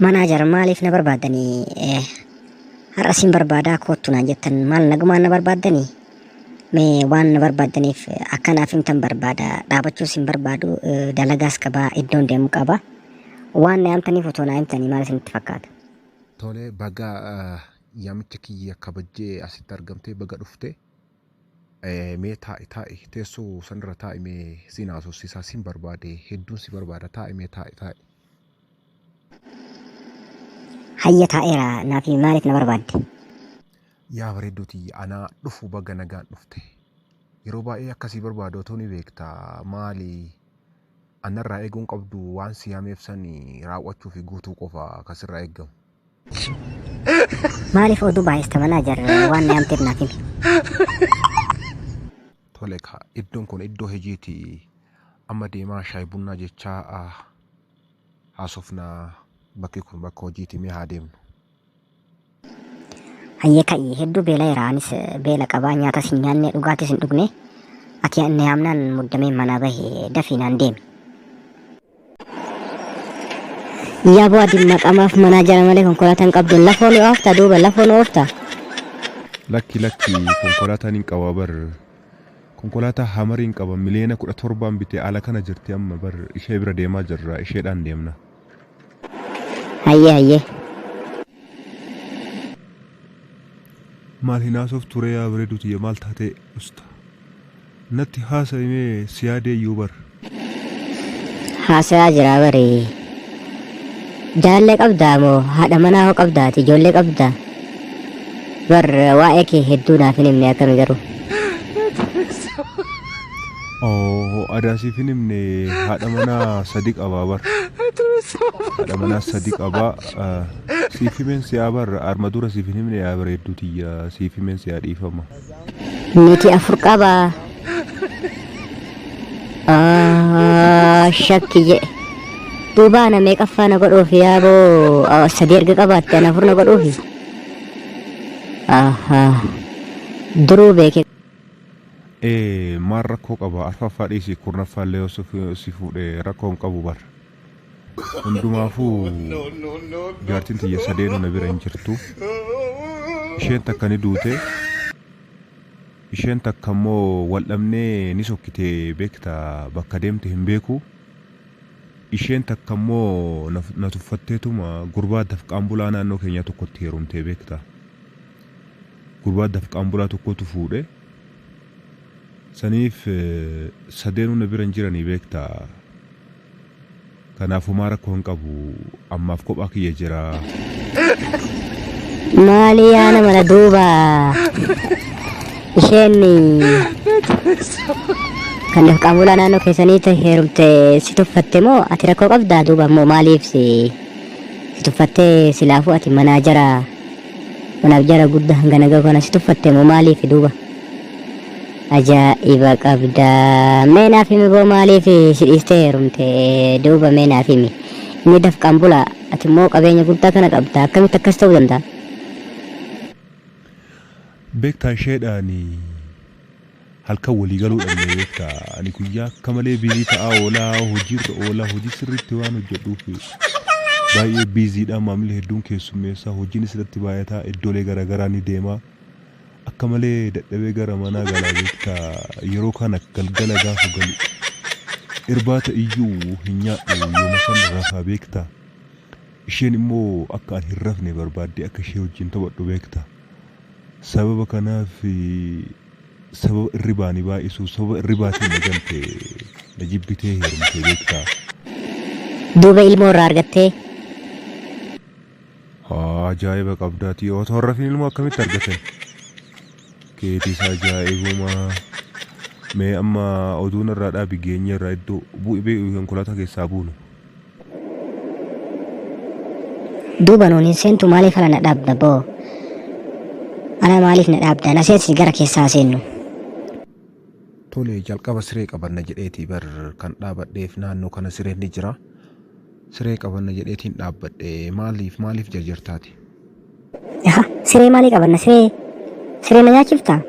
Manaajar maaliif na barbaaddanii? Har'a sin barbaadaa koottu naan jettan maal nagumaan na barbaaddanii? Mee waan na barbaaddaniif akka naaf himtan barbaada. Dhaabachuus hin barbaadu dalagaas qabaa iddoon deemu qaba. Waan na yaamtaniif otoo naa himtanii maal isinitti fakkaata? Tole baga yaamicha kiyya kabajjee asitti argamtee baga dhufte. Mee taa'i taa'i teessoo sanirra taa'i mee siin haasofsiisaa siin barbaade hedduun si barbaada taa'i mee taa'i taa'i. Hayya taa'eera naaf himi maaliif na barbaadde? Yaa bareedduu tiyya anaa dhufu baga nagaan dhufte. Yeroo baay'ee akka si barbaadu otoo ni beekta maali anarraa eeguun qabdu waan si yaameef sani raawwachuu fi guutuu qofa ka sirraa eeggamu. Maaliif oduu baay'ista manaajar waan na yaamteef naaf himi. Tole kaa iddoon kun iddoo hojiiti amma deemaa shaay bunnaa jechaa haasofna bakki kun bakka hojiiti mee haa deemnu. Hayyee ka'i hedduu beela'eera anis beela qaba nyaatas hin nyaanne dhugaatis hin dhugne ati na yaamnaan muddameen manaa bahe dafii naan deemi. Yaaboo ati maqamaaf manaa jara malee konkolaataa hin qabdu lafoo ni oofta duuba lafoo ni oofta. Lakki lakki konkolaataan hin qaba bar konkolaataa hamariin qaba miliyoona 17n bite ala kana jirti amma bar ishee bira deemaa jirra isheedhaan deemna. Hayyee hayyee. Maal hin haasoftu ree yaa bareedu tiyya maal taatee usta natti haasa'i mee si yaadee iyyuu bar. Haasayaa jiraa bari. Jaalallee qabdaa moo haadha manaa hoo qabdaa ati ijoollee qabdaa? Bar waa'ee kee hedduu naaf hin himne akkami garuu. Oh adaa siif hin himne haadha manaa sadi qabaa bar. Haadha manaa sadi qabaa siif himeen si'aa bar arma dura siif hin himne yaa bareedduu tiyya siif himeen si'aa dhiifama. Niitii afur qabaa. Ah, shakki jedhe. Duuba ana meeqaffaa na godhuufi yaaboo sadii erga qabaatte ana afur na godhuufi. Ahaa. Duruu beeke. Ee maal rakkoo qaba arfaffaa dhiisi kurnaffaa illee yoo si fuudhe rakkoo hin qabu bar. Hundumaafuu jaartiin tiyya sadeenu na bira hin jirtu. Isheen takka ni duute. Isheen takka immoo wal dhabnee ni sokkite beekta bakka deemte hin beeku. Isheen takka immoo na tuffatteetuma gurbaa dafqaan bulaa naannoo keenyaa tokkotti heerumte beekta. Gurbaa dafqaan bulaa tokkotu fuudhe. Saniif sadeenuu na bira hin jiranii beekta. Kanaaf homaa rakkoo hin qabu. Ammaaf kophaa kiyya jira. Maali yaa nama na duuba isheen kan dafqaan bulaa naannoo keessaniitti heerumte si tuffatte moo ati rakkoo qabdaa duuba immoo maaliif si si tuffattee silaafuu ati manaajara manaajara guddaa hangana gahu kana si tuffatte moo maaliif duuba Ajaa'iba qabda. Mee naaf himi boo maaliif si dhiistee heerumte duuba mee naaf himi. Inni dafqaan bula ati immoo qabeenya guddaa kana qabda akkamitti akkas ta'uu danda'a? Beektaa isheedhaan halkan walii galuu dhabne beektaa ani guyyaa akka malee biizii ta'aa oolaa hojiirra oolaa hojii sirriitti waan hojjedhuuf baay'ee biiziidha maamilli hedduun keessummeessaa hojiin isirratti baay'ataa iddoolee garaagaraa ni deema. Akka malee dadhabee gara manaa galaa beektaa yeroo kana galgala gaafa galu irbaata iyyuu hin nyaadhu yooma san rafaa beektaa isheen immoo akka an hin rafne barbaaddee akka ishee wajjin taphadhu beektaa sababa kanaaf sababa irribaani baay'isuu sababa irribaatiin na gante na jibbitee heerumte beektaa. Duuba ilmoo irraa argattee? Haa ajaa'iba qabdaatii otoo hin rafin ilmoo akkamitti argatan? Keetis ajaa'ibuma. Mee amma oduu narraa dhaabi geenye irraa iddoo bu'i bee konkolaataa keessaa buunu. Duuba nuun hin seentu maaliif ala na dhaabda boo? Ala maaliif na dhaabda? Na seensisi gara keessaa seennu. Tole jalqaba siree qabanna jedheeti bar kan dhaabadheef naannoo kana sireen ni jira. Siree qabanna jedheetiin dhaabbadhe maaliif maaliif jarjartaati? Aha, siree maalii qabanna siree siree na nyaachifta?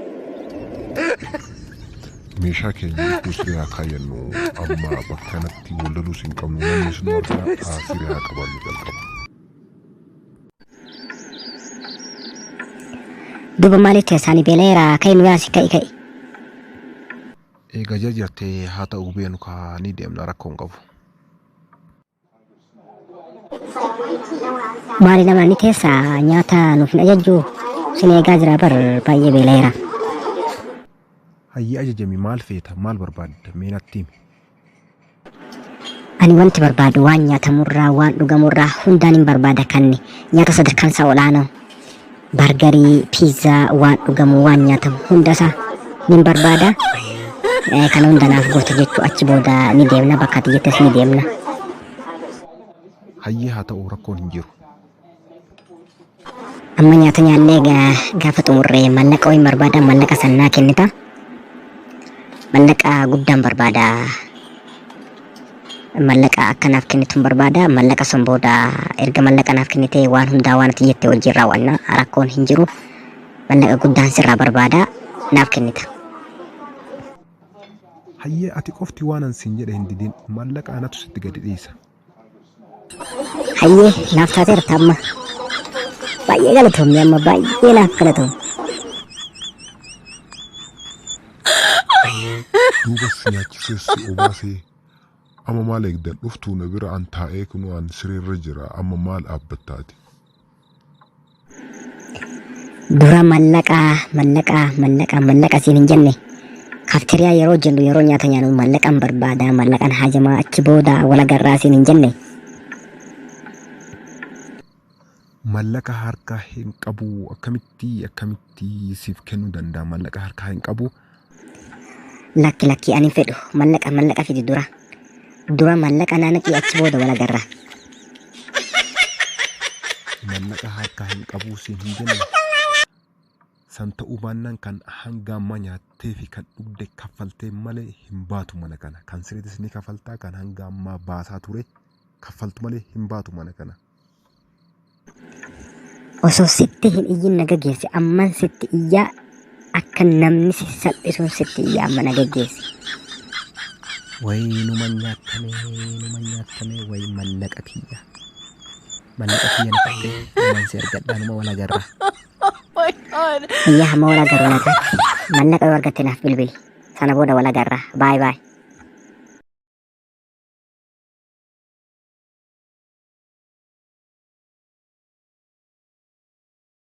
Meeshaa keenya gidduu siree haa kaayyannu amma bakka kanatti wal loluus hin qabnu namnis nu argaa siree haa qabannu jalqaba. Duuba maaliif teessaanii beela'eera ka'i nu yaasi ka'i ka'i. Eega jarjartee haa ta'u beenu kaa ni deemna rakkoo hin qabu. Maali nama ni teessa nyaata nuuf hin ajajju sin eegaa jira bar baay'ee beela'eera. Hayyee ajajami maal feeta maal barbaadda mee natti himi. Ani wanti barbaadu waan nyaatamurraa waan dhugamurraa hundaan hin barbaada kan nyaata sadarkaan isaa ol'aanaa bargarii piizzaa waan dhugamu waan nyaatamu hundasaa nin barbaada. Kana hunda naaf goota jechuu achi booda ni deemna bakka ati jettes ni deemna. Hayyee haa ta'u rakkoon hin jiru. Amma nyaata nyaannee gaafa xumurre mallaqa wayiin barbaada mallaqa san naa kennita. Mallaqa guddaan barbaada. Mallaqa akka naaf kennitu barbaada. Mallaqa san booda erga mallaqa naaf kennite waan hundaa waan ati jette wajjin raawwanna. Rakkoon hin jiru. Mallaqa guddaan sirraa barbaada naaf kennita. Hayyee ati qofti waan an siin jedhe hin didin mallaqa anatu sitti gadi dhiisa. Hayyee naaf taateerta amma. Baay'ee galatoomi amma baay'ee naaf galatoomi. Duuba si nyaachisee si obaasee amma maal eegdan dhuftuu na bira an taa'ee kunoo an sireerra jira amma maal dhaabbattaati. Dura mallaqa mallaqa mallaqa mallaqa siin hin jenne. Kafteriyaa yeroo jennu yeroo nyaata nyaannu mallaqan barbaada mallaqan hajamaa achi booda wal agarraa siin hin jenne. Mallaqa harkaa hin qabu akkamitti akkamitti siif kennuu danda'a mallaqa harkaa hin qabu. Lakki lakki ani hin fedhu mallaqa mallaqa fidi dura. Dura mallaqa naa naqii achi booda wal agarra. Mallaqa harkaa hin qabu siin hin jenne. San ta'uu baannaan kan hanga ammaa nyaattee fi kan dhugde kaffaltee malee hin baatu mana kana. Kan sireetis ni kafaltaa kan hanga ammaa baasaa ture kaffaltu malee hin baatu mana kana. Osoo sitti hin iyyin na gaggeessi amman sitti iyyaa akka namni si salphisuun sitti iyyaa amma na gaggeessi. Wayi numa nyaatamee numa nyaatamee wayi mallaqa kiyya. Mallaqa kiyya na fudhee numan si argadhaa numa wal agarra. Iyyaa hamma wal agarru nagaatti. Mallaqa yoo argatte naaf bilbili. Sana booda wal agarra. Baay baay.